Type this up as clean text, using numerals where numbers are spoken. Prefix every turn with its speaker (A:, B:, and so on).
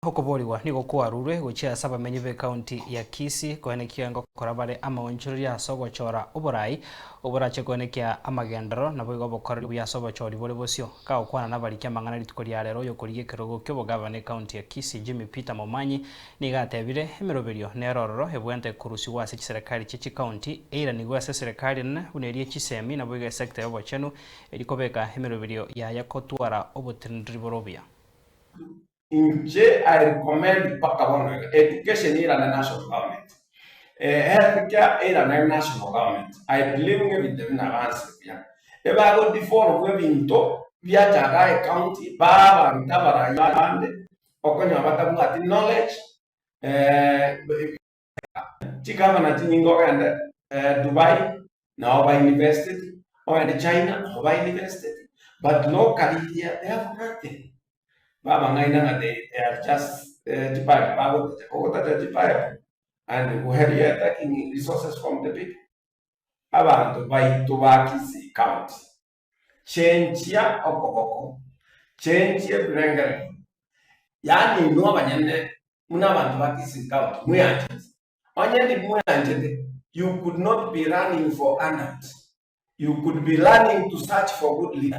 A: Okoborigwa nigo kwarurwe gochia ase abamenyi b'ecounty ya Kisii koenekia ngokora bare amaonchoreria ase ogochora oborai oborache koenekia amagenderero naboigo obokoreri buya ase obochori bore bosio. Kagokwana nabariki amang'ana rituko ria rero oyokorigia ekerogo ki'obogavana ecounty ya Kisii Jimmy Peter Momanyi nigo atebire emeroberio nere ororo ebwenerete korusigwa ase chiserekari chie chicounty eiranigwe ase eserekari enene buna eria chisemi naboigo esector y'obochenu eri kobeka emeroberio yaye kotwara oboteneneri bore obuya.
B: Inche I recommend mpaka bono iga, education erane national government, health care erane national government, I believe ng'a ebinto ebi nabanse buya. Ebago devolve ebinto biachaka ecounty, baa abanto abarai bande, okonyora batabwati knowledge, chigavana chinyinge ogende Dubai nabo ba invested, ogende China nabo ba invested, but locally here they have nothing. Babang'aina ng'a they they are just chipipe bagotacha, ogotacha chipipe and where you are taking resources from the people. Abanto baito ba Kisii county, chenchia okoboko, chenchia ebirengererio, yaani inwe abanyene buna abanto ba Kisii county mweanchete. Onye ndimweanchete, you could not be running for handout, you could be running to search for good leaders.